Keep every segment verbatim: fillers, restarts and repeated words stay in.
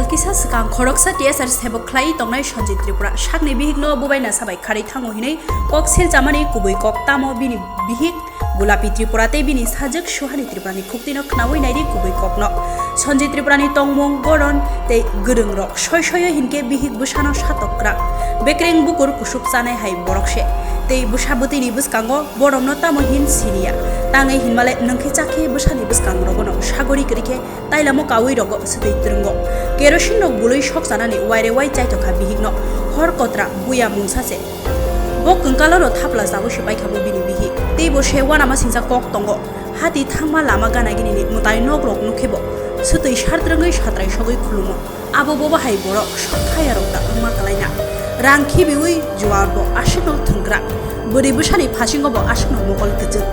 Kisa swkang khoroksa T S R sebok khlai tongnai Sanjit Tripura sakni bihikno bubaina sabai kharwi thango hinwi kok silchamani kubui kok tamo bini bihik Gulapi Tripura tei bini sajwk Suhani Tripurani khuktwino khnaui naidi kubui kokno. Sanjit Tripurani tongmung, goron tei gwrwngrok soi soio hinkhe bihik bwsano satok kwrak, bekreng bukur kusuk chanai hai borok se. Tei bwsa bwtwini bwskango borokno tamo hin siniya. Tangwi hinmale nwngkhe chakhe bwsani bwskangrogono sagori kwrwikhe tailamo kaui rogo swtwi twrwngo. Kerosene rok bului sokchanani waire wai chaitokha bihikno. Hor kotra buya mungsa se. Bo kwngkalono thapla chaui se paikha bo bini bihik. Tei bo se uanama singcha kok tongo. Hati thangma lama gana ginini mwtai nokrok nukhe bo swtwi sartrwngwi satrai sogwi khulumo. Abo bobo hai borok sok thayarok da wngma kwlaina. Rang khibiui juar bo aswkno thwngkrak. Bwrwi bwsani phasingo bo aswkno mokol kwchwk.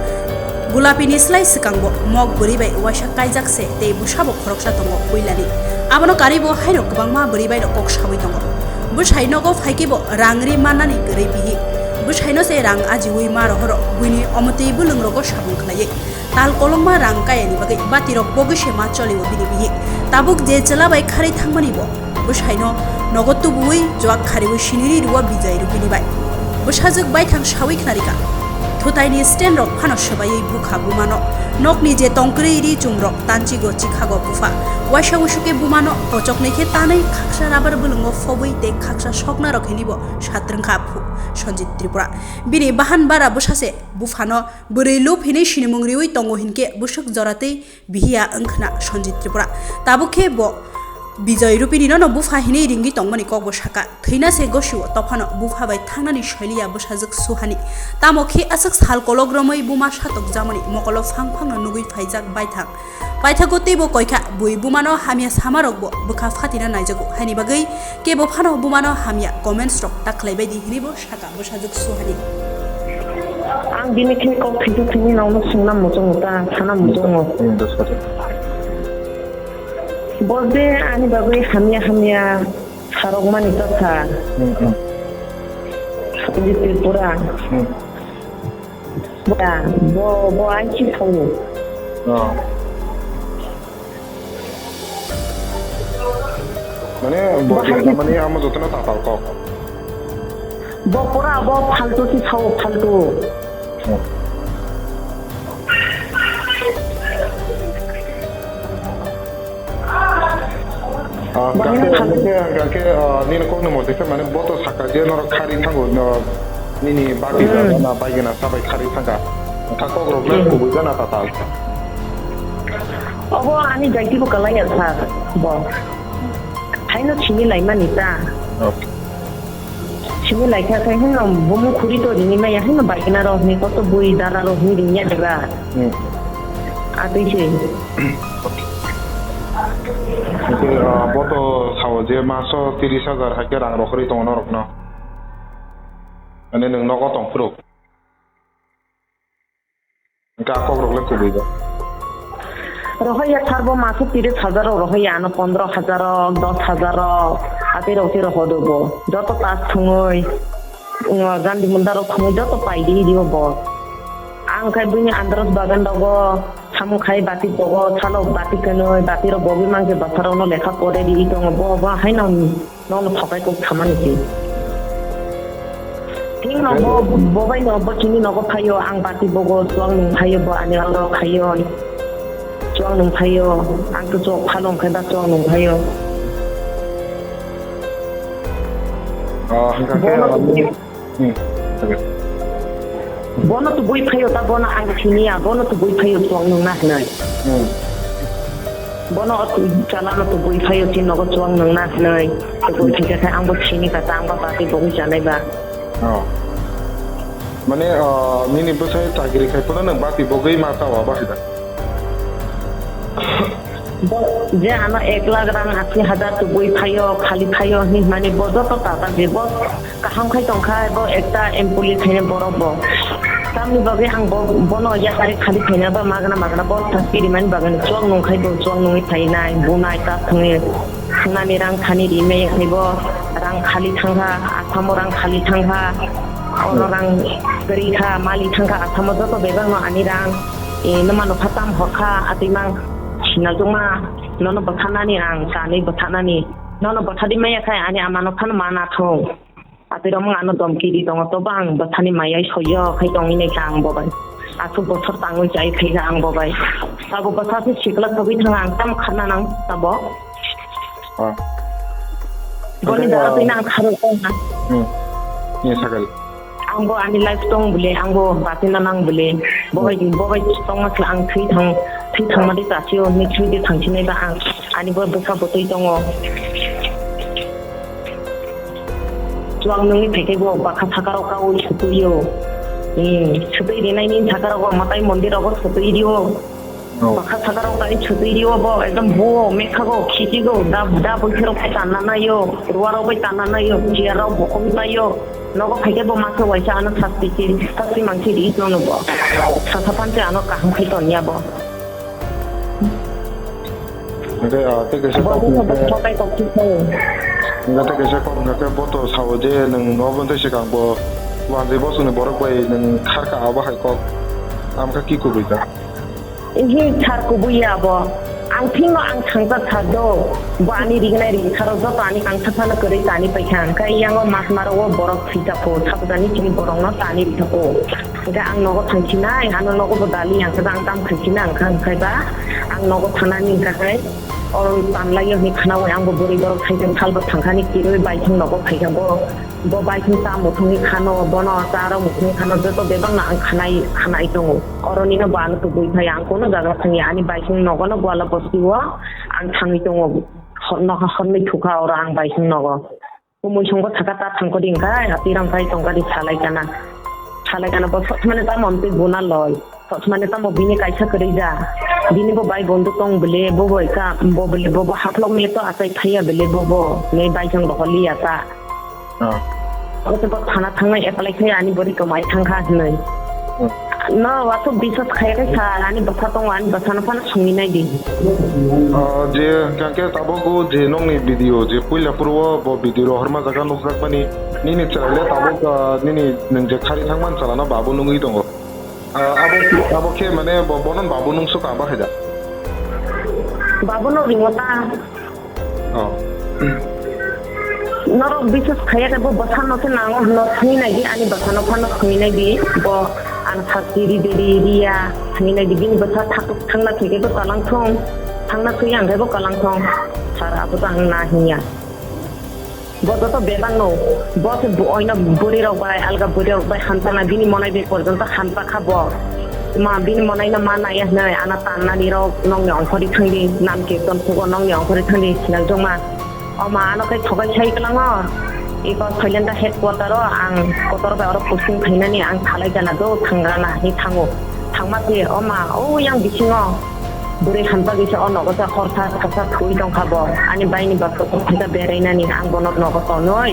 Gulapini slai swkang bo mok bwrwi bai uaisa kaijak se tei bwsa bo khoroksa tongo puilani. Abono karwi bo haino kwbangma bwrwi bai rok kok saui tongo. Bwsai nogo phaikhe bo rang ri mannani kwrwi bihik. Bwsaino se rang ajiui ma rohoro buini omotwi bwlwng rogo sabung khlaiwi. Tal kolokma rang kayani bagwi batirok pogwi se ma cholio bini bihik. Tabuk je chwla bai kharwi thangmani bo bwsaino nogo tubuui juak khariui siniri rwo Bijai Rupini bai. Bwsajwk baithang saui khnarika. Thutaini stand rok phano swbaiwi bukha bumano. Nokni je tongkwrwi ri chumrok tanchigo chikhago bupha. Waisa usuke bumano kochoknwi khe tanwi khaksa rabar bwlwngo phobwi tei khaksa sokna rok hinwi bo satrwngkha phu Sanjit Tripura. Bini bahan bara bwsa se buphano bwrwi lup hinwi sinimung riui tongo hinkhe bwswk joratwi bihiya wngkhna Sanjit Tripura. Tabuk khe bo Bijoy Rupini nono bupha hinwi ringwi tongmani kokbo saka. Thwina se gosio tophano bupha bai thangnani soiliya bwsajwk Suhani. Tamo khe aswk sal kolok romwi buma satok jamani mokolo phang phangno nugwi phaijak baithang. Paithago teibo koikha bui bumano hamya samarokbo bwkha phatina naijago. Haini bagwi kebo phano bumano hamya comments rok ta khlaibaidi hinwibo saka. Bwsajwk Suhani. Ang bini khe kok thwisa thwini nokno swngna muchungo ta, sana muchungo. Hmm, dos kata. Bo je ani bagwi hamya hamya sarokmani ta sa. Hmm, hmm. Sanjit Tripura. Hmm. Bo, bo, bo ai chi sao. Oh. Mane, bo, bo hai mane, amo jotono tatal kok. Bo pura, bo phaltu si sao, phaltu. Hmm. Ah, bo gangke, hai phaltu. Gangke, gangke, ah, nini kokni mote khe, mane, bo to saka je norok khari thango, no, nini bagi, hmm, jana, na, bai gana, sabai khari thangka. Kha kok rok le, hmm, kubui jana tatal. Obo ani jaiti bo kalai ya, sir, bo. Haino sini laimani ta. Okay. Sini laikha khai hino bumung khuri to rini maya hino baikna rok ni koto bui dara rok ni rini ya deba. Hmm. Atwi se. Okay. Hingke, ah, bo to sao je maso tiris hajar hai khe rang rok rwi tongo norok no. Mane nwng nogo tong phuru. Hingke a kok rok le kubui ba. Rohorya sar bo maso tiris hajar rok rohorya, ano pondro hajar rok, dos hajar rok, atwi rok se rohodo bo. Joto tas thwngwi, mm, gandi munda rok thwngwi joto pai di rio bo. Ang khai buini andros bagan rogo, samung khai bati bogo, salo bati kwnwi, bati rok bogwi mangse bwsa rok no lekha pore ri tongo, bo, bo haino. Nokno thokai kok thamani se. Thik no bo, bo bai no bo chini nogo phaio, ang bati bogo, chuang nung phaio, bo ani oro phaio. Chuang nung phaio, ang to chok phalo wngkhai ba chuang nung phaio. Oh, hingkha khe, bono, hmm, okay. Bono tubui phaio ta, bono ang siniya, bono tubui phaio chuang nung na hinwi. Hmm. Bono o chalano tubui phaio, chini nogo chuang nungna hinwi. Tubui phaikha khe angbo sini kha ta, angbo bati bogwi chanai ba. Oh. Mane, oh, nini bwsai chakri khai phano nwng bati bogwi ma chawa ba hai da? Bo je ano ek lakh rang, ashi hajar tubui phaio, khali phaio hinmani bo joto tata je bo. Kaham khai tongkha bo ekta employee khaina borok bo. Tamni bagwi ang bo, bono yapari khali khaina ba magna magna bo thang pirimani bagwi chuang nung khai bo chuang nungwi phainai, bunai, ta thwngwi, thwngnani rang thani rimai khai bo rang khali thangkha, asamo rang khali thangkha, oro rang kwrwi kha, mali thangkha, asamo joto bebak no ani rang, e, numa nokha tam horkha, atwi mang sinajwkma, nono bwtharnani ang, chanwi bwtharnani. Nono bwthadi maya khai ani amano phano mana thung. Atwi romong ano domki di tongo, tobo ang bwthani mayai soyo khai tongwi nai kha ang bo bai. Aswk bochor tangwi chai khai kha ang bo bai. Sabo bwsa se sikla thogwi thang ang tam kharna nang sabo. Ah. Boni Oke, dara ah. Twi nang kharo tong na. Hmm. Ni sakal. Ang bo ani life tong bole, ang bo bati na nang bole. Bo bai, bo bai tong ma ang thwi thang, thwi thang ma di ta sio, ni thwi di thang sinai ba ang. Ani bo bwsa bwtwi tongo. Chuang nungni phaikhe bo bakha sakarok kaui sutui yo. Hmm, sutui rinai ni sakarok bo matai mondir rogo sutui rio. Oh. Bakha sakarok tai sutui rio bo, ekdom bo, mekha go, khiti go, da, da bwtharok pai tanna naio, ruwa rok pai tanna naio, chair rok bokhok naio. Nogo phaikhe bo masa waisa ano sasti kiri, sasti mangsi ri nono bo. Sasa panche ano kaham khai tonya bo. Hingke, ah, tei kaisa kok hingke, hingke tei kaisa kok hingke bo to sao je nwng obo tei swkang bo wanjwi bosongni borok bai nwng kharka abo hai kok amkha ki kubui kha. Ihi sar kubui ya bo. Ang thingno ang thangsa sar do. Bo ani rignai ri saro joto ani kangsa phano kwrwi tani paikha. Hingke yango mas maro o borok thwi tako. Sabjani chini borokno tani ri tako. Hingke ang nogo thangsinai, ano nogo bo dali, ang khe ang tam khaisina, ang kha, ang khai ba, ang nogo thanani hingka khai, oro tanlai yo hini khana bai, ang bo bwrwi borok thaising sal bo thangkhani kirwi baithang nogo phaikha, bo, bo baithang cha muthungwi khano, bono cha rok muthungwi khano, joto bebak no ang khanai, khanai tongo. Oro nino bo ano tubui phai, ang kono jaga thangya, ani baithang nogo no gwla bosti o ang thangwi tongo, hor nokha hornwi thukha oro ang baithang nogo. Kumui songbo saka ta thangkodi hingkha, atirang khai tongkadi salai kana. Salai kana bo sotmane tamo amtwi buna loi. Sotmane tamo bini kaisa kwrwi ja. Bini bo bai bonduk tong bele, bo bo eka, bo bele, bo bo haplok me to achai thaiya bele, bo bo me bai jang bo holi ya ta. Ah. Ote bo thana thangnai apply khai ani bori komai thangkha hinoi. Hmm. No, wato biswas khaya khe sa, ani bwsa tongo, ani bwsano phano songwi nai di. Ah, je hingkha khe tabuk o je nokni video, je puila phuru o bo video rohorma jaga nukjakmani, nini chwraile tabuk, ah, nini nwng je khari thangmani chalano babu nungwi tongo. Ah, abo, abo khe mane bo, bono babu nungsukha bahai da? Babuno ringo ta. Oh. Norok biswas khaya khe bo bwsano se nango hwnwi nai di, ani bwsano phano swnwi nai di, bo ang sakchi ri de ri riya hwnwi nai di, bini bwsa thak-, thangna thwi khe bo kalang thung, thangna thwi ang khe bo kalang thung, sir abo to ang na hinya. Bo joto bebak no, bo se bo oino bwrwi rok bai, alga bwrwi rok bai hamjakna bini monai bai porjonto hamjak kha bo. Ma bini monai no ma naiya hwnwi ana tannani rok nokni ongkhorwi thangdi, nam kirton phugo nokni ongkhorwi thangdi, sinal jongma. O ma, ano khe thokai sai kwlango. Iko Soilenda headquarter o ang kotor bai oro posting khainani ang thalai jana do thangrana hi thango. Thangma se, o ma, o yang bisingo bwrwi hamjak isa o nogo sa khorsa khorsa thwi tongkha bo. Ani baini bwswk tongkha berainani ang bono nogo tonwi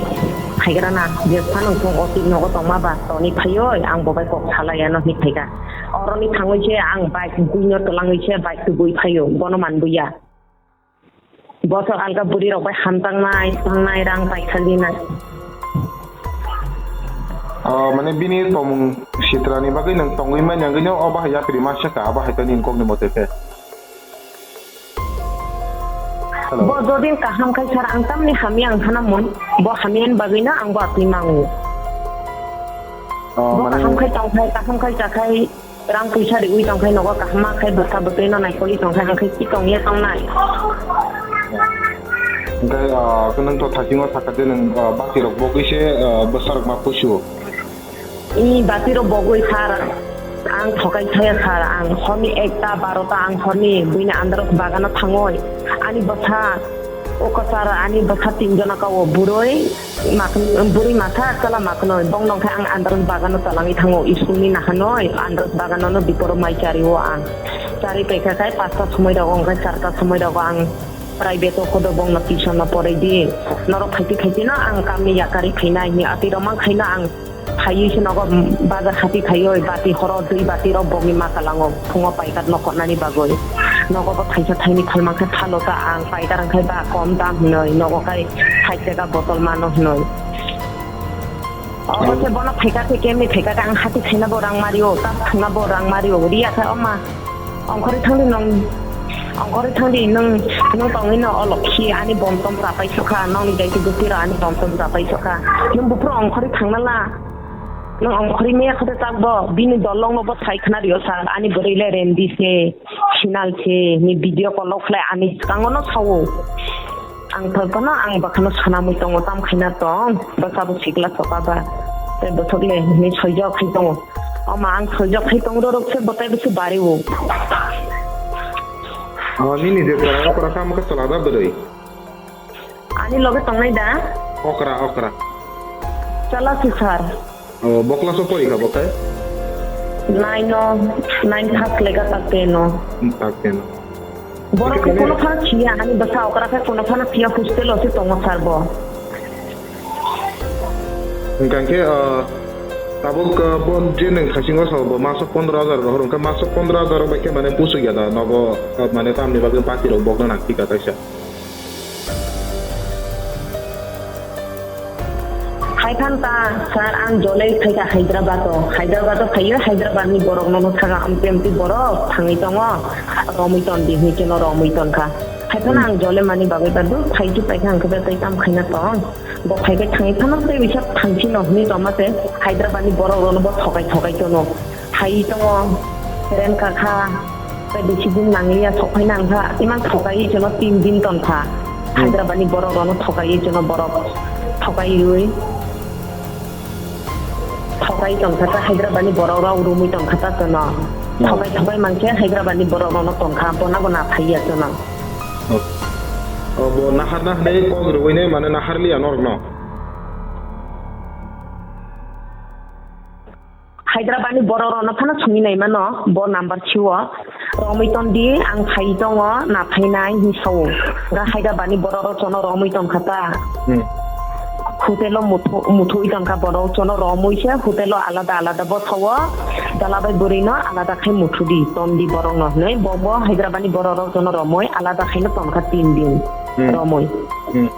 phaigrana. Je phano thung o twi nogo tongma ba toni phaioi ang bo bai kok salai ano hi phaikha. Oroni thangwi se ang bike buino twlangwi se bike tubui phaio, bono manbuya. Boso alga bwrwi rok bai hamjaknai, thangnai, rang paikha linai. Ah, mane bini tongmung sitrani bagwi nwng tongwi manya wngwi no, o bahai yapri ma saka, abo hai to nini kokni mote khe. Hello. Bo jodin kaham khai sar ang tamni hamya ang hana mun, bo hamya ni bagwi no ang bo atwi mangu. Ah, bo mane kaham khai tong khai, kaham khai cha khai, Rang puisa riwi tongkhai nogo kaham ma khai bwsa bwtwi no naikolwi tongkhai ang khai chi tongya tongnai. Hingkhai, ah, nwng to thasingo sakha je nwng, ah, bati rok bogwi se, ah, bwsa rok ma pusu. I bati rok bogwi sir, ang thokai thaya sir, ang horni ekta barota ang horni buini andaro bagano thangoi ani bwsa O kwchar ani bwsa tinjona ka o bwrwi mak-, bwrwi masa chwla maknwi bong nong khe ang andros bagano twlangwi thango school ni nahanoi andros bagano no biporo mai chari o ang chari paikha khai pasta somoi rogo wngkha charta somoi rogo ang private o khodo bong no tuition no porai di norok khaiti khaiti no ang kamni yakari khainai ni ati romang khaino ang Phaiwi se nogo bazar hati phaiwi bati horo dui bati rok bogni ma kalango phungo paikat no khornani bagwi. Nogo bo thaisa thaini phalma khe phalo ta ang paikar wngkhai ba kom dam hinwi nogo kai sait taka botol mano hinwi. Obo se bono phaika khe kemni phaika khe ang hati khaina bo rang mario ta thangna bo rang mario riya khe oma. Ongkhorwi thangdi nong, Ongkhorwi thangdi, nwng, nwng tongwino o lokhi ani bomtom chapai sokha, nokni daiti bwtwirok ani bomtom chapai sokha. Nwng buphuru ongkhorwi thangnala. Nwng ongkhorwi meya khode chakbo, bini dolongno bo sai khna rio sa, ani bwrwi le rendi se, sinal se, ni video call o khlai ani swkango no sao. Ang thorkano ang bakhano sanamwi tongo, tam khaina tong, bwsabo sikla soka ba. Tei bwswk le hinwi soijak khai tongo. Oma ang soijak khai tongo, rorok se bwtai bwswk bari o. O, nini je chwla okra kha, mokhe chwla da bwrwi? Ani loge tongnai da? Okra, okra. Chala si sir. O, bo class o pori kha bo khe? Nine o, nine first lega tak ten o. Hmm, tak ten o. Borok khe kono phano siya, ani bwsa okra khe kono phano siya, hostel o se tongo sir bo. Hwnkha khe, ah, tabuk, ah, bo je nwng thaisingo sao bo maso pondro hajar rohor, hwnkha maso pondro hajar rok bai khe mane pusuk ya da nogo, ah, mane tamni bagwi party rok bokna nang thika kaisa. Hai khan ta, sir, ang jole phaikha Hyderabad o. Hyderabad o phaiyo, Hyderabad ni borok nono thaga, amtwi amtwi borok thangwi tongo, romwi ton di, hinwi khe no romwi ton kha. Hai phano ang jole mani bagwi ba duk phai khe paikha, ang khe tei kam khaina tong. Bo phai khe thangwi phano tei bisa thangsi no hinwi tongma se, Hyderabad ni borok rono bo thokai thokai tono. Hai tongo, rent kakha, tei bisi din nangliya, sokphai nangkha, iman thokai jono tin din tongkha. Hmm. Hyderabad ni borok rono thokai jono borok thokai rwi. Thokai tongkha ta Hyderabad ni borok rok rumwi tongkha ta jono. Hmm. Thokai thokai mankhe Hyderabad ni borok rono tongkha, bona bona phaiya jono. Oh. Oh, bo naharna hinwi kok rwui ne mane naharliya norokno. Hyderabad ni borok rokno phano songwi naimano bo number siwo. Romwi ton di, ang phai tongo, na phainai hinwi sao. Ga Hyderabad ni borok rok jono romwi tongkha ta. Hmm. Hotel o muthu-, muthui tongkha borok jono romwi se hotel o alada alada bo sao. Jalabai bwrwi no alada khai muthu di, ton di borok no hinwi bo, bo Hyderabad ni borok rok jono romwi alada khai no tongkha tin din. Hmm. Romwi. Hmm.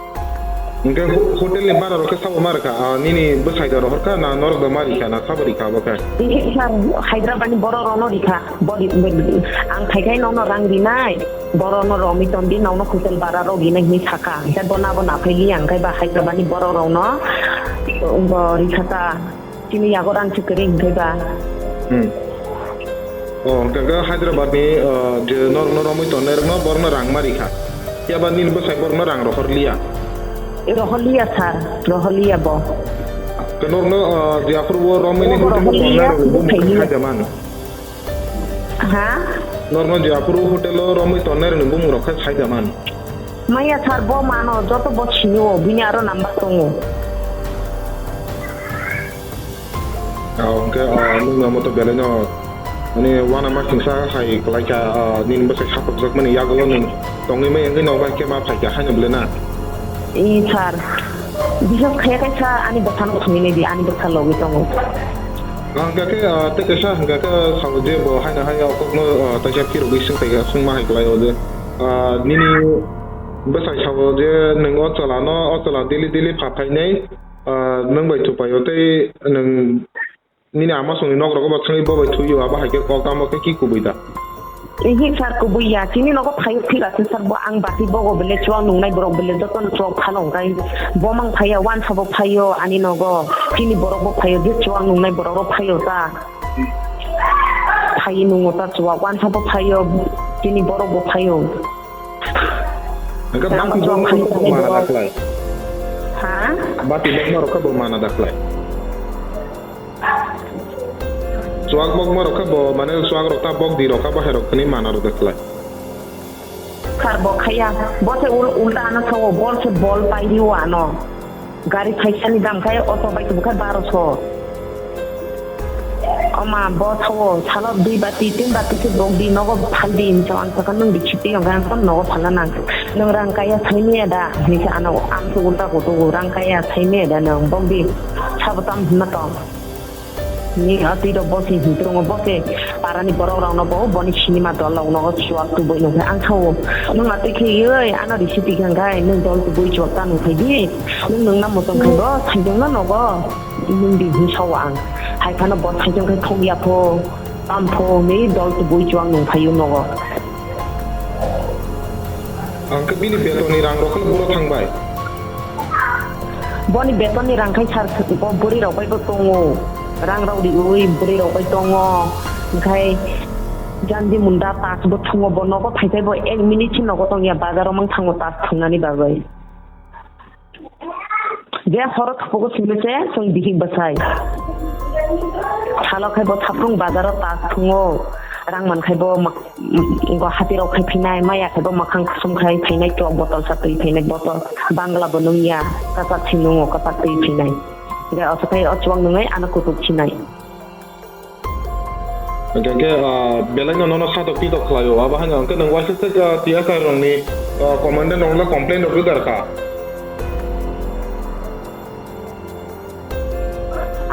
Hingke ho-, hotel ni bara rok khe sabo ma rikha? Ah, nini bwsai da rohor kha na norok da ma rikha na sabo rikha abo khe? Hingke sir, Hyderabad ni borok rok no rikha. Bo ri-, bo ri-, ang phai khai nokno rang rinai, borok no romwi ton di, nokno hotel bara rok rinai hinwi sakha. Hingke bo na bo na phai li ang khai ba Hyderabad ni borok rok no, bo rikha ta. Chini yago rang se kwrwi hwnkhe ba. Hmm. Oh, hwnkhe khe Hyderabad ni, uh, je norokno romwi tongnai rokno borokno rang ma rikha. Phiya ba nini bwsai borokno rang rohor liya. Rohor liya sir, rohor liya bo. Khe norokno, uh, je aphuru o romwi ni Bo hotel rohor liya, tongnai rokni bo bumung khai liya. Khaida man. Ha? Norokno je aphuru hotel o romwi tongnai rokni bumung rok khai khaida man. Maya sir bo mano, joto bo sini o, bini aro number tongo. Ah, hwnkhe, ah, nwng no moto belai no, ani wana ma singsa hai kwlai kha, ah, nini bwsai satok jak mani yagulo nwng tongwi mai wngwi no bai khe ma phai kha haino bwle na? Ee, sir. Biswas khaya khe, sir, ani bwsano thangwi nai di, ani bwsa logwi tongo. Ah, hwnkhe, ah, tei kaisa hwnkhe khe sao je bo haino hai o kokno, ah, taisa phirogwi swng phai kha, swngma hai kwlai o je, ah, nini bwsai sao je nwng o chwla no, o chwla daily daily pha phainai, ah, nwng bai thupai o tei nwng nini ama songni nok rogo bo thangwi bo bai thwi o, abo hai khe kok tamo khe ki kubui da? Ehe sir, kubui ya. Chini nogo phaio thik ase sir, bo ang bati bogo bele chuak nungnai borok bele joto no chuak phano hwnkhe bo mang phaiya, wansa bo phaio ani nogo, chini borok bo phaio, je chuak nungnai borok rok phaio ta. Phai nungo ta chuak, wansa bo phaio, chini borok bo phaio. Hwnkhe bati bokma rok khe bo mana da khlai? Ha? Bati bokma rok khe bo mana da khlai? Chuak bokma rok khe bo, mane chuak rok ta bok di rok kha, bahai rok khani mana rw de khlai? Sir, bo khaya, bo se ul-, ulta ano sao, bol se bol pai rio ano. Gari phaisani dam khai auto bai tubukha baroso. Oma bo thawo salo dui bati tin bati se bok di nogo phal di hinwi ang sakha nwng di chiti ang khe ang nogo phalna nang. Nwng rang kaya saimaya da hinwi se ano ang se ulta kutugo rang kaya saimaya da nwng bok di sabo tam hinma tong. Ni atwi rok bo se hinwi tongo bo se parani borok rok no bo boni sinima dol rok nogo chuak tubui nung khe ang sao. Nwng atwi khe oi ano risi twi khe ang khai nwng dol tubui chuak ta nung khai di. Nwng nung na muchung khai bo saijong no nogo. Nwng di hinwi sao ang. Hai phano bo saijong khai thok ya pho, tam pho hinwi dol tubui chuak nung phaio nogo. Ang khe bini betonni rang rok khe buro thangbai. Boni betonni rang khai sir, bo bwrwi rok bai bo tongo. Rang rok riwi bwrwi rok bai tongo. Hwnkhe jandi munda tas bo thungo, bo nogo phai khai bo ek minute se nogo tongya, bazaro mang thango tas thungnani bagwi. Je horo thupugo simi se chwng bihik bwsai. Salo khai bo saprung bazaro tas thungo. Rang man khai bo mak-, go hati rok khai phinai, maya khai bo makhang kusum khai phinai, tok botol sa twi phinai, botol Bangla bo nungya, kwchak si nungo, kwchak twi phinai. Je oso khai o chuwak nungai ano kutuk phinai. Hwnkhe, ah, belai no nono satok pitok khlaio. Abo haino hwnkhe nwng waisa se, ah, T S R rokni, ah, commandant rokno complaint rok rwdar kha.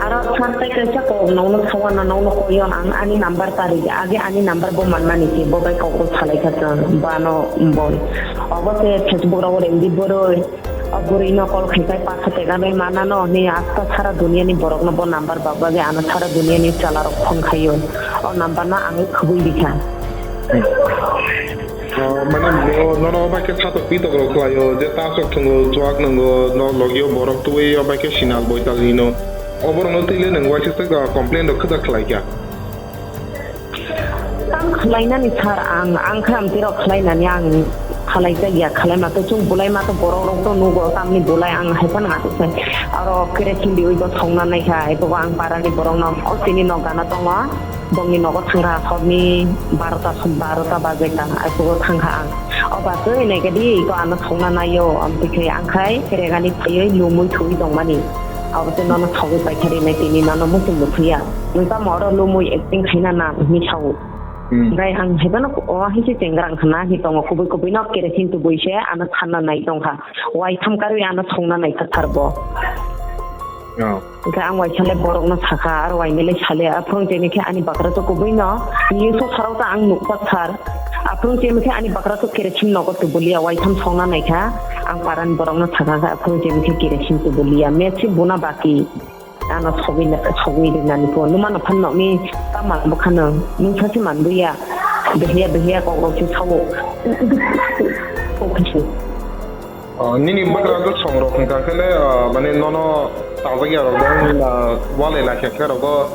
Aro sir tei kaisa kok nokno sawana nokno koyo ang ani number tari age ani number bo manmani se bo bai kok rok salai kha chwng bano boi. Obo se Facebook rok rengdi bwrwi. O bwrwi no call khai khai paksa tega bai mana no hwnwi asta sara duniya ni borok no bo number bak bagwi ano sara duniya ni chala rok phone khaio. O number no ang khwbwi rikha. O, mane bo nono bai khe satok pitok rok khlaio je tasok thwngo chuak nwngo no logio borok twi o bai khe sinal boital hino. O borok no twi le nwng waisa se complain rok khwda khlai kha. Tang khlainani sir ang, ang khe amtwi rok khlainani ang khlai jakya, khlai ma to chwng bulai ma to borok rok to nugo tamni bulai ang hai phano aswk sai aro kerosene diwi bo songna nai kha, ebo ang parani borok no o chini nok gana tongo, bongni nogo thang kha horni barota, barota baje kha, ai phugo thang kha ang. O ba twi nai khe di ko ano songna naio, amtwi khe ang khai regani phaiwi lumui thwi tongmani. Abo se nono sogwi paikha rinai tini nono muchung muthwiya. Nwng tamo oro lumui acting khaina na hinwi sao. Hmm. Gai ang hai phano o hai se chengra wngkha na hi tongo kubui kubui no kerosene tubui se ano sanna nai tongkha. Wai tham karwi ano songna nai kha sir bo. Oh. Hwnkhe ang waisa le borok no sakha aro wainwi le sale aphuru tini khe ani bakra to kubui no. News o sarok ta ang nukjak sir. Aphuru tini khe ani bakra to kerosene nogo tubulia wai tham songna nai kha. Ang parani borok no sakha kha aphuru tini khe kerosene tubulia. Mesi buna baki. Ano sogwi na, sogwi rinani pho. Numa no phan nokni ta man bwkha no. Nung sa si man buya. Behiya, behiya kok rok si sao. Kok si. Ah, nini bwkra do song rok hwnkha khe le, ah, mane nono tajak ya rok dong, ah, walai lai khe khe rogo,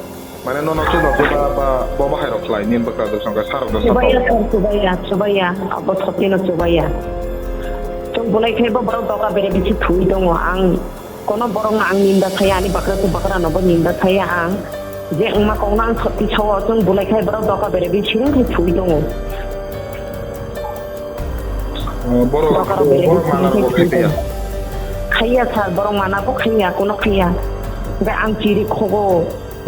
mane nono chuba chuba ba bo bahai rok khlai nini bwkra do song khe sa rok do sa Chubaya tong. Sir, chubaya, chubaya. Abo sotino chubaya. Chwng bulai khe bo borok doka bere bisi thui tongo. Ang Kono borokno ang ninda saya, ani bakra tu bakra no bo ninda saya ang. Je wngma kokno ang soti sao, chwng bulai khai borok doka bere bi siring khai thwi tongo. Oh, borok, doka rok bere bi borok siring mana khai rok thwi khai tongo. Khaiya sir, borok mana bo khaiya, kono khaiya. Hwnkhe ang chiri khogo.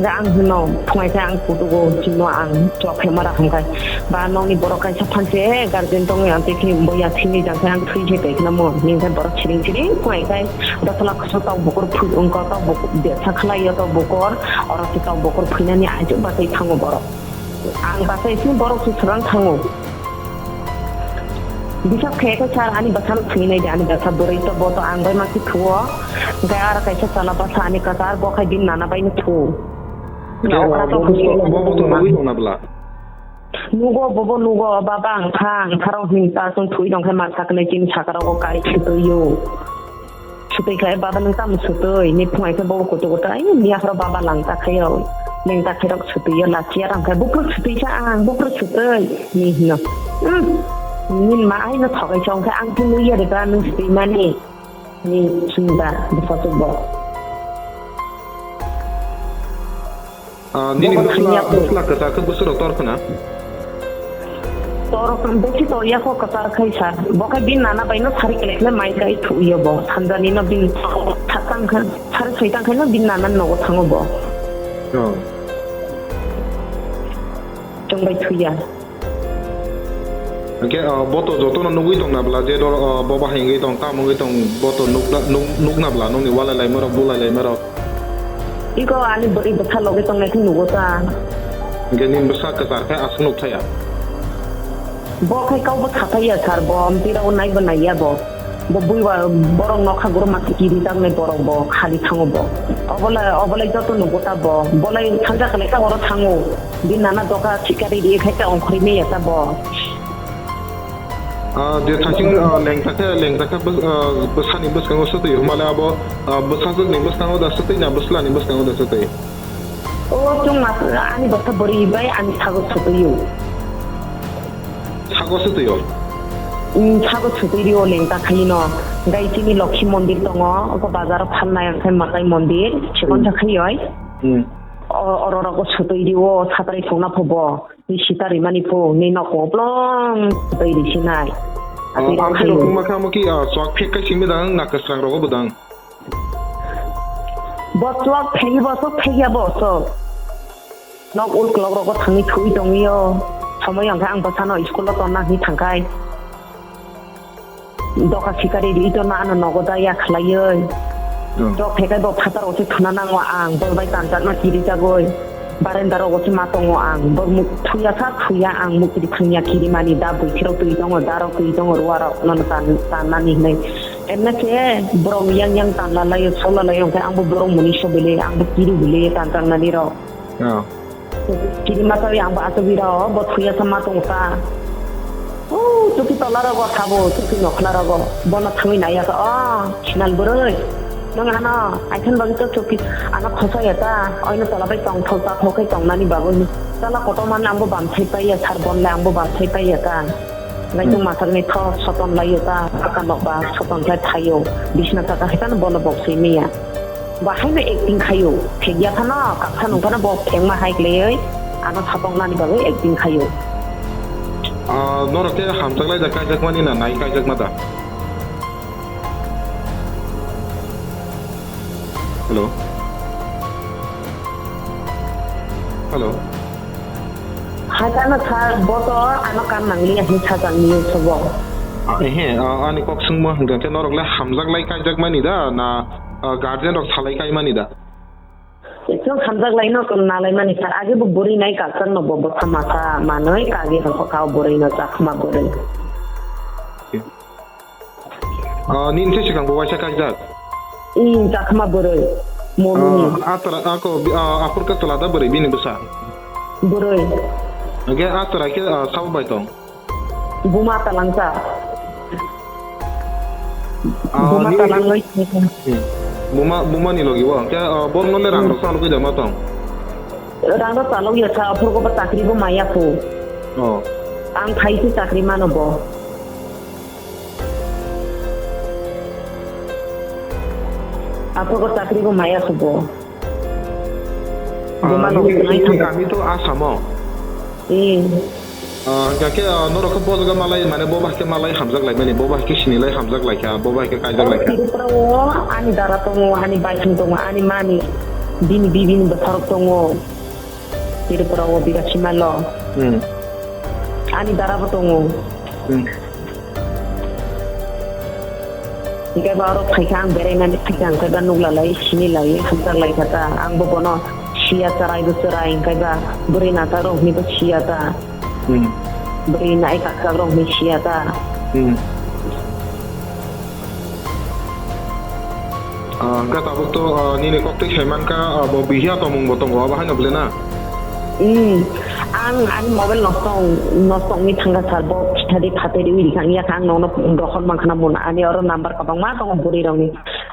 Hwnkhe ang hwno, phungai khe ang kutugo, chwngno ang chok khe mara hwnkhe. Ba nokni borok kaisa phanse, eh, guardian tongwi ang tei khe bo ya thwini jang khe ang thwi khe tei kheno mo. Hwnkhe borok siring siring phungai khe, dosla kusu tok bukur phui wngkha, tok bukur besa khlai o tok bukur, oro se tok bukur phuinani ajuk batwi thango borok. Ang bachai sini borok se swrang thango. Bisap khe khe sir ani bwsano thwinai de, ani bwsa bwrwi to bo to ang bai ma khe thuo. Hwnkhe aro kaisa chwla bwsa ani kwchar bo khai bini nana bai no thuo. Khe, Okra to bo, bo, bo to nugwi tong na bwla? Nugo, bobo nugo, baba ang kha, ang kha rok hwn ta chwng thwi tong khe ma saknai chini saka rogo kari thwi twi o. Sutwi khlai, "Baba, nwng tamo sutwi?" Ni phung ai khe bo kutu kutu, "Ai, miya phoro baba lang ta khayo, neng ta khairok sutwi yo, lachiya rang khe, buphuru sutwi sa ang, buphuru sutwi," ni hino. Hmm. Nini ma ai no thokai sa, "Hwnkhe ang khe nui ya de ba, nwng sutwi mani?" Ni sini ba, bwsajwk bo. Ah, nini bwsla, bwsla kwchar khe bwswk rok tor khna? Tor, besi tor ya kho kwchar khai sa. Bo khai bini nana bai no sari kele kele mai kai thu yo bo. Sanjani no bini satang khan, sari soitang khai no bini nana nogo thango bo. Oh. Chwng bai thuya. Hwnkhe, ah, bo to jotono nugwi tong na bwla, je dor, ah, bo bahai wngwi tong, tamo wngwi tong, bo to nukna, nuk-, nukna bwla, nokni walai laima rok, bulai laima rok. Iko ani bwrwi bwsa logi tong nai khe nugo ta. Hwnkhe nini bwsa kwchar khe aswk nuk thaya? Bo khai kau bo sa thaya sir, bo amtwi rok nai bo nai ya bo. Bo bui ba borok nokha guru ma kiri tak nai borok bo khali thango bo. Obolai, obolai joto nugo ta bo. Bolai salja kale ta oro thango. Bini nana doka sikari ri khai ta ongkhorwi maya ta bo. Ah, je thaching, ah, lengthakhe, lengthakhe bwsani bwskango swtwi, humale abo, ah, bwsajwkni bwskango da swtwi na bwslani bwskango da swtwi? O chwng mas-, ani bwsa bwrwi bai ani sago swtwi o. Sago swtwi o? Mm, sago swtwi rio lengthakhaino. Gai chini Lokhi mondir tongo, oko bazaro phalnai, onkhe Matai mondir, chikon Hmm. sakhaioi. Hmm. O, oro rogo swtwi rio, satrai thungna phobo. Ni sita rimani pho, ni nok oblong tei risinai. Ati rok ang khe hayo. Rok wngma khe amo ki, ah, chwk phek kai simi dang, na kwsang rogo bo dang. Bo chwk phegi bo chwk phegya bo chwk. Nok ul klok rogo thangwi thui tongwi o. Somoi hwnkhe ang bwsano school o tonna hwnwi thangkhai. Doka sikari ri ito na ano nogo da ya khlaioi. Hmm. Dok phekai bo phatar o se thuna nango ang, bol bai tanjakna kiri jagoi. Barenda rogo se ma tongo ang, bol muk thuya sa thuya ang, muk kiri thangya kiri mani da bwithirok twi tongo, da rok twi tongo, ruwa rok nono tan, tan nani hinui. Emne se borok yang yang tan la laio, so la laio, hwnkhe ang bo borok muni so bele, ang bo kiri bele tanjaknani rok. Oh. Kiri ma sawi ang bo asugwi rw, bo thuya sa ma tong sa. O, chuki tola rogo sabo, chuki nokhla rogo. Bono thangwi naiya sa, "O, Sinal bwrwi. Nwng ano, aithan bagwi to chuki ano khosaya ta. Oino tola bai tong thol ta thok khai tong nani bagwi. Chala kotor man ang bo bam thai paiya, sar bon le ang bo bam thai paiya ta." Ngai tong Hmm. masakni tho soton laiyo ta, aka nokba soton khlai thaio. Bisna taka hai tano bono bok swi manya. Bo haino acting khaio. Thekya phano, kap phano, phano bo phengma hai khlaiwi ano sapoknani bagwi acting khaio. Ah, norok khe hamjak lai da, kaijak mani na nai kaijak ma da? Hello? Hello? Hai kano sir, bo to ano kam nangliya hin sajak niyo sobo. Ah, ehe, ah, ani kok swngmo hwnkha khe norok le hamjak lai kaijak mani da na, ah, guardian rok salai kai mani da? Ekdom hamjak lai no kon nalai mani sir. Age bo bwrwi nai kakchang no bo bwsa masa manwi kage hokha o bwrwi no chakma bwrwi. Ah, nini se swkang bo waisa kaijak? Ih, chakma bwrwi. Monuni. Ah, atra, ako, ah, aphur ka tola da bwrwi bini bwsa? Bwrwi. Hwnkhe atra khe, ah, sabo bai tong? Buma talangsa. Ah, Buma ni talangwi. Hmm. Buma, buma ni logi bo. Hwnkhe, ah, borok no le rang Hmm. rok salugwi da ma tong? Rang rok salugya sa, aphur ko ba chakri bo maya ko. Oh. Ang khai se chakri mano bo. Aphuru chakri bo maya khubo. Ah, Buma nini, nokni nini thangkha. Kami to Assam o? Eh. Ah, hwnkha khe, ah, norok khe bo jaga malai, mane bo bahai khe malai hamjak lai mani, bo bahai khe sini lai hamjak lai kha, bo bahai khe kaijak lai kha. Tripura o ani dara tongo, ani baithang tongo, ani mani, bini bibini bwsarok tongo. Tripura o biga simalo. Hmm. Ani dara bo tongo. Hmm. Hingke ba oro phaikha ang beraimani phaikha, hingke ba nuklalai, sinilai, hamjaklaikha ta. Ang bo bono siya, cherai bo cherai, hingke ba bwrwi nachakrok hinwi bo siya ta. Hmm. Bwrwi nai kakchakrok hinwi siya ta. Hmm. Ah, hingke tabuk to, ah, nini koktwi sai mankha, ah, bo bihiya tongmung bo tongo, abo haino bwle na? Hmm. Ang ani mobile nosto, nosto wngwi thangkha sir, bo phitadi phatari wi rikha, wngya kha ang nono dokhor mankha na mun, ani oro number kwbangma tongo bwrwi rokni.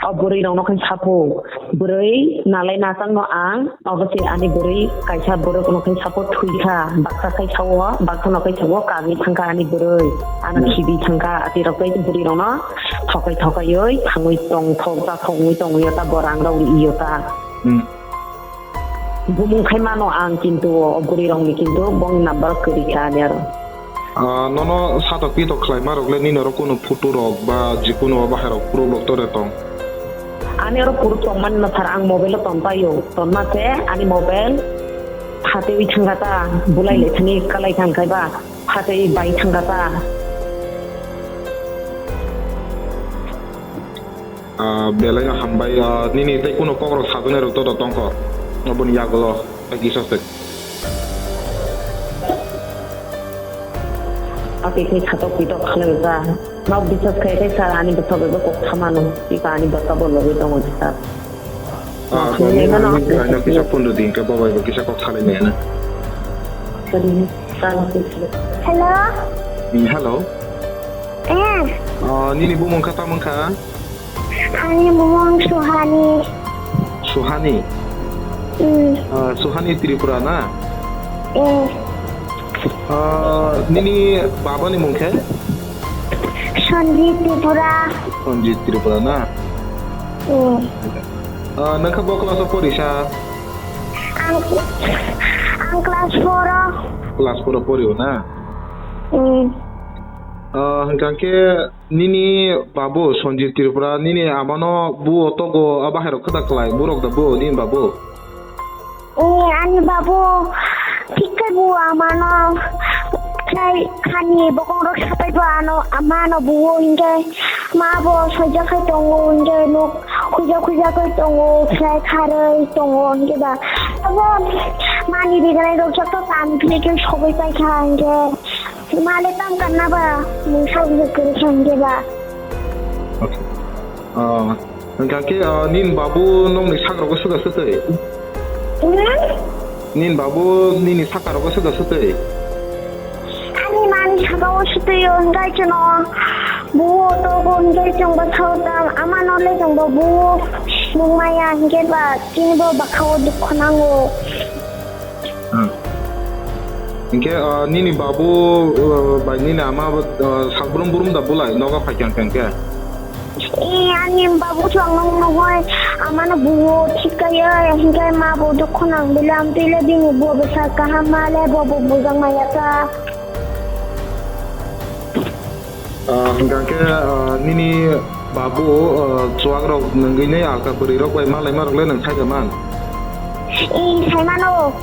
O bwrwi rokno khai saphung, bwrwi nalai nachangno ang, obo se ani bwrwi kaisa bwrwkno khai sapo thwikha, baksa khai sao, baksa no khai sao kagwi thangkha ani bwrwi, ano Hmm. khibi thangkha, ati rok khai bwrwi rokno thokai thokaioi thangwi tong thok ta thongwi tongwi ta bo rang rok ri iyo ta. Hmm. Bumung khai mano ang kintu o bwrwi rokni kintu bong number kwrwi kha ani aro. Ah, nono satok pitok khlaima rok le nini oro kunu photo rok ba jikunu o bahai rok proof rok tore tong? Ani oro proof tongmani no sir, ang mobile o tong paio, tongma se ani mobile phatewi thangkha ta, bulai Hmm. le thani kalai thangkhai ba phatewi bai thangkha ta. Ah, belai no hambai, ah, nini tei kuno kok rok sajwnai rok to tongkho, oboni yagulo, tei kisa se. Ati khe khatok pitok khlai ja. Nok bisas khai khai sir ani bwsa bai bo kok thamano. Ika ani bwsa bo logoi tongo sir. Ah, Nok nini nini ano ano kisa phone do din ke babai bo kisa kok salai nai na. Hello? Hmm, hello. Eh, Ah, nini bumung khe tamo wngkha? Ani bumung Suhani. Suhani? Hmm. Ah, Suhani Tripura na? Eh. Ah, nini babani mung khe? Sanjit Tripura. Sanjit Tripura na? Hmm. Ah, nang khe bo class o porisa? Ang, ang class four o. Class four o porio na? Hmm. Ah, hwnkha khe nini babu Sanjit Tripura, nini amano buo togo, a bahairok khe da klai, borok da buo nini babu? Eh, ani babu thik khe buo amano, khlai khani bokongrok sapai bo ano, amano buo hinkhe ma bo soijak khai tongo hinkhe nuk khuijak khuijak khai tongo, khlai kharwi tongo hinkhe ba. Abo mani rignai rok joto tam khe khe sogwi paikha hinkhe. Male tam kanna ba, mung sa bujak kwrwi kha hinkhe ba. Okay. Ah, hwnkha khe, ah, nini babu nokni sakrogo swkang swtwi? Hmm? Nini babu nini sakarogo swkang swtwi? Ani mani sakao swtwi o, hwnkhe chwngno buo togo, hwnkhe chwngbo sao tam, amano le chwngbo buo nung maya, hwnkhe ba chini bo bwkhao dukho nango. Hmm. Hinkhe, ah, nini babu, ah, bai nini ama, ah, salbrum brum da bulai nogo phaikha hinkhe? Eh, ani babu chwng nung nungoi amano buo thik kaiya, hinkhe ma bo dukho nang bile, amtwi le bini buo bwsa kaham ma le bo bo bujak maya ta. Ah, hwnkha khe, ah, nini babu, ah, chuwak rok nwngwi nai alka bwrwi rok bai malaima rok le nwng sai da man? Ee, sai mano.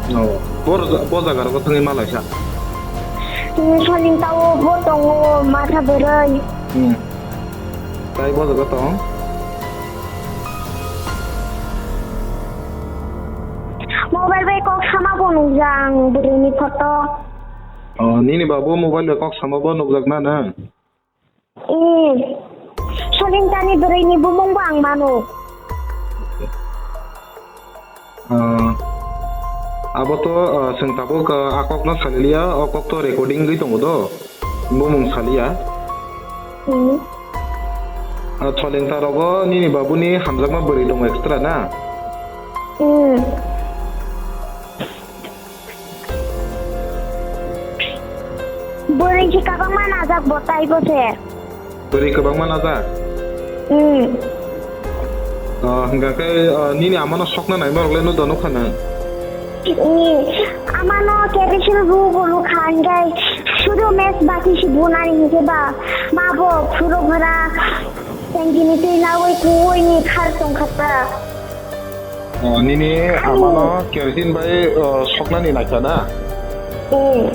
Oh, bo, bo jaga rogo thangwi malaisa? Ee, Soling tao bo tongo, matha bwrwi. Hmm. Tai bo jaga tong? Mobile bai kok sama bo nukjak ang bwrwi ni photo. Oh, nini babu mobile bai kok sama bo nukjak na, na? Ee, Solintani bwrwi ni bumung bo ang mano. Ah, abo to, ah, chwng tabuk, ah, a kok no saliliya, o kok to recording wngwi tongo do, bumung saliya. Hmm. Ah, Solingta rogo nini babuni hamjakma bwrwi tongo extra na? Hmm. Bwrwi se kwbangma najak bo taibo se. Bwrwi kwbangma najak? Hmm. Ah, hwnkha khe, ah, nini amano sokna naima rok le no dono kha nang? Hmm. Amano kerosene bu bolu kha, hwnkhe sudu mes bati se bunani hwnkhe ba ma bo phuro phara tanki ni twi nawi kuwi ni khar tong kha ta. Oh, nini amano kerosene bai, oh, soknani naikha na? Hmm.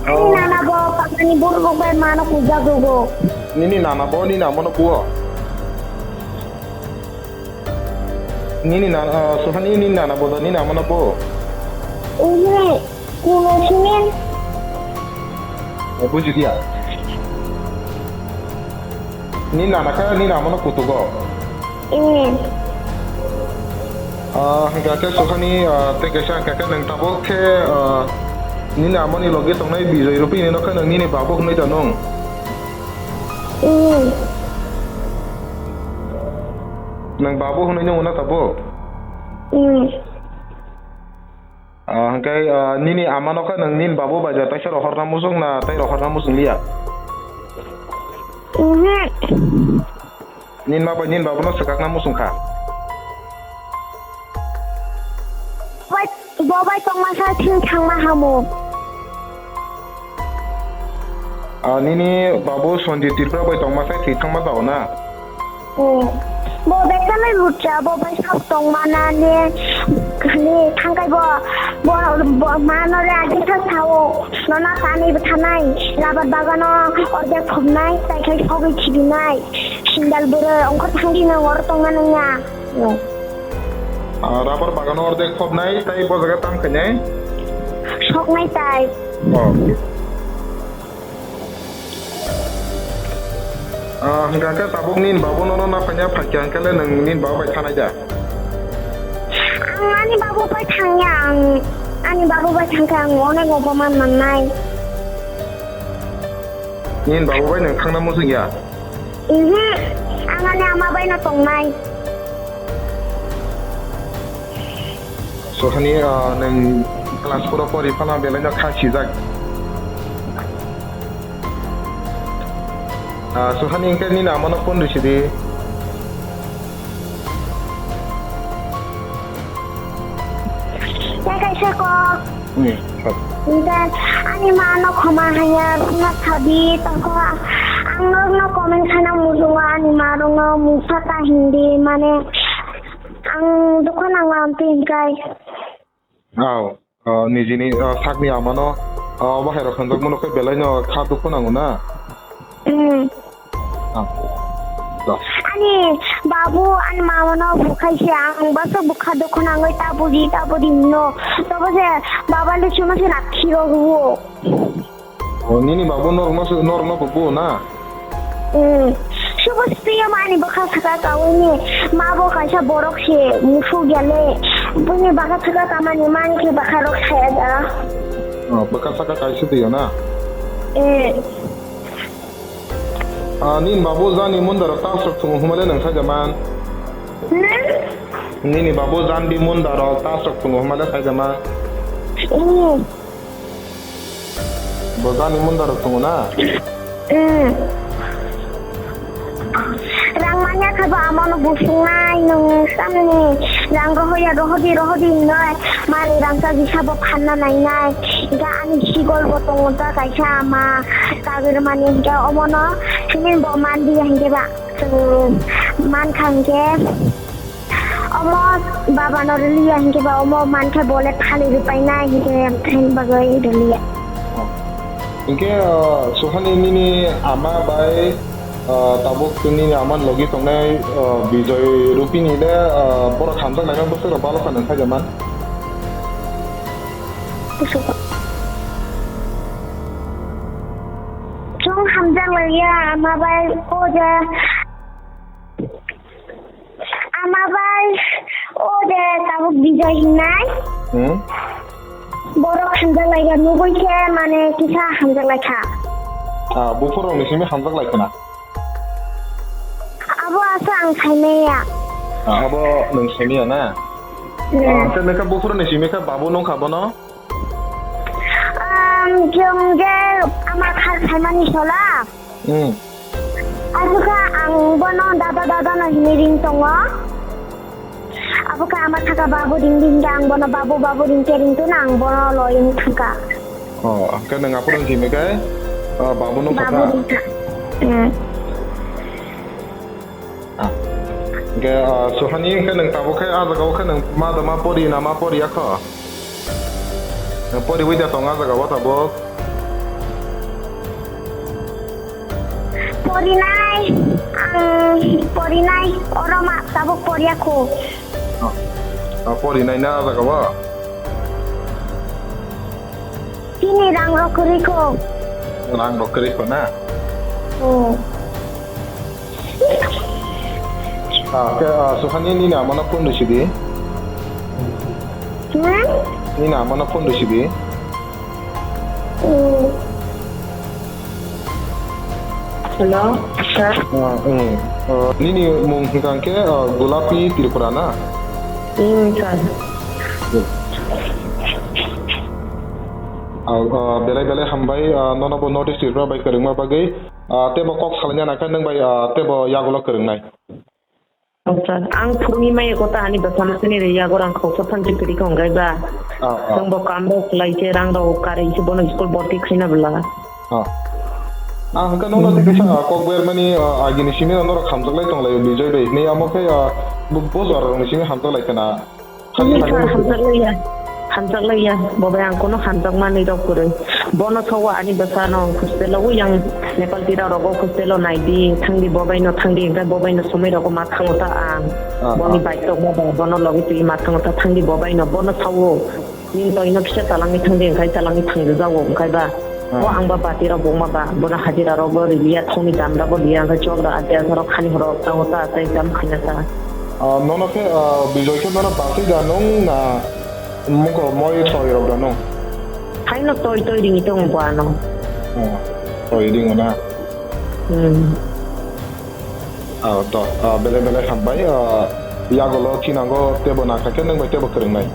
Oh. Ani nana bo pakani borok rok bai mano kujak rogo. Nini nana bo nini amano buo? Nini nana, oh, Suhani nini nana bo da nini amano buo? Oho, kuno sini. Oh, buji dia. Nini nana kha nini amano kutugo. Hmm. Ah, hwnkha khe Suhani, ah, tei kaisa hwnkha khe nwng tabuk khe, ah, nini amoni logi tongnai Bijoy Rupini no khe nwng nini babu hwnwi da nwng? Hmm. Nwng babu hwnwi nw wana tabuk? Hmm. Ah, hwnkhe, ah, nini amano khe nwng nini babu bai da taisa rohorna muchung na tei rohorna muchung liya? Oho. Nini ma bai nini babuno swkakna muchung kha. Bai, bo bai tongma sa thwi thangma hamu. Ah, nini babu Sanjit Tripura bai tongma sa thwi thangma jao na? Hmm. Bo bai kanai lutsa, bo bai sab tongma na ne, ne thangkai bo, bo, bo mano le agi sa sao, nona tani bwthanai, labar bagano ordek phobnai, tai khai sogwi thibinai. Sindal bwrwi, ongkhor thangdi nang oro tongna nangya. Ah, rubber bagano ordek phobnai, tai bo jaga tam khainai? Soknai tai. Oh. Ah, hwnkha khe tabuk nini babu nono naphaina phaikha hwnkhe le nwng nini babu bai thanai da? Ang ani babu bai thangya, ang ani babu bai thangkhe ang onek oboman mannai. Nini babu bai nwng thangna muchung ya? Mhm. Ang ani ama bai no tongnai. Sohani, ah, nwng class four o pori phano belai no kha sijak. Ah, Sohani, hingke nini amano phone risi di. Tei kaisa kok. Hmm, sir. Hingke ani ma no khoma haya, phunuk sabi, tongkho ang norokno comment khaina muchungo, ani ma rokno mungsa ta hindi, mane ang dukho nango amtwi hingkai. Aw, ah, nijini, ah, sakni amano, ah, obo hai rok khanjak mano khe belai no kha dukho nango na? Hmm. Ah, da. Ani babu, ani mama no bukhai se ang basa bukha dukho nangoi ta budi, ta budi hino. Tobo se baba le chuma se rakhi rok wo. O, nini babu norokno se, norokno bo buo na? Hmm. Subo sitio mani bwkha saka kaui ni ma bo kaisa borok se musuk ya le. Bini bwkha saka kamani mani khe bwkha rok saya da. O, bwkha saka kaisa twi ya na? Eh. Ah, nini babu jani mundaro tasrok thungo humale nang saja man. Hmm? Nini babu jandi mundaro tasrok thungo humale saja man. Hmm. Bo jani mundaro thungo na? Hmm. Rang manya khe bo amano busungnai nwng samni rang rohoya rohodi rohodi hinoi mani rang chaji sabo phanna nainai. Ga ani sigol bo tongo ta kaisa ama kagir mani hingke omono sini bo mandiya hingke ba chwng mankha hingke. Omo baba no rwliya hinkhe ba omo mankhe bole thali rwpainai hinkhe thani bagwi rwliya. Hinkhe, ah, Sohani nini ama bai, ah, tabuk nini ama logi tongnai, ah, Bijoy Rupini le, ah, borok hamjak laimani bwswk rok balo kha nang khaida man. Chwng hamjak laiya ama bai o je Ama bai o de tabuk Bijoy hinai. Hmm? Borok hamjak laika nugui khe mane kisa hamjak laikha. Ah, buphurok ni simi hamjak laikha na? Abo asa ang saimaya. Ah, abo nwng saimaya na? Hmm. Ah, khe nokha buphurok ni simi kha babu nungkha bono? Um, chwng je ama khar saimani sola. Hmm. Asukha ang bono dada dada no hinwi ring tongo. Abokhe ama thaka babu ring ring ang bono babu babu ring ke ring tuna ang bono loyung thangka. Oh, hwnkhe nwng aphuru simi khe, ah, babu no Babu kha. Ring kha. Hmm. Ah. Hwnkhe, ah, Sohani hwnkhe nwng tabuk khe ah jaga o khe nwng ma da ma pori na ma pori ya kho? Nwng poriwi da tong ah jaga o tabuk? Porinai, ang porinai, oro ma tabuk poriya kho. Oh. Ah, porinai na ah jaga o? Chini rang rok kwrwi kho. Rang rok kwrwi kho na? Hmm. Ah, khe, ah, Sohani nini amano phone risi di. Hmm? Nini amano phone risi di. Hmm. Hello, sir. Ah, hmm. Ah, nini mung hwnkha khe, ah, Gulapi Tripura na? Hmm, sir. Ah, ah, belai belai hambai, ah, nono bo notice rwna bai kwrwngma bagwi. Ah, tebo kok salaina nangkha nwng bai, ah, tebo yagulo kwrwngnai. Acha, ang phuruni mai kota ani bwsano sini re yago rang khoksa phan chikri kong gai ba. Ah, ah. Tong bo kam rok lai che rang rok kare ise bono school borti khina bwla. Ah. Ah, hwnkhe nono tei kaisa, ah, kok ber mani, ah, agini simi norok khamjak lai tong lai Bijoy bai. Ni amo khe, ah, bo, bo jora rok ni simi hamjak lai khna. Ani sar hamjak laiya, hamjak laiya, bo bai ang kono hamjak manwi rok kwrwi. Bono sawa ani bwsano hostel o yang Nepal tira rogo hostel o naidi, thangdi bo bai no thangdi, hwnkhe bo bai no somoi rogo ma thango ta ang. Ah, boni ah. Bai tokma ba, bono logi twi ma thango ta thangdi bo bai no, bono sawo. Nini toino kisa chalangwi thangdi, hwnkhe chalangwi thangdi jago, hwnkhe ba. Ah. Bo ang ba bati rok bongma ba, bono hajira rok bo riliya, thongni dam da bo liya, hwnkhe chok da ate asa rok khani horo tango ta, tei jam khaina ta. Ah, nono khe, ah, Bijoy khe nono batwi da nung na mungko moi toi rok da nung? Haino toi toi ringi tongo bo ano. Ah, toi ringo na? Hmm. Ah, to, ah, belai belai hambai, ah, yagolo chinango tebo nakha khe nwng bai tebo kwrwngnai.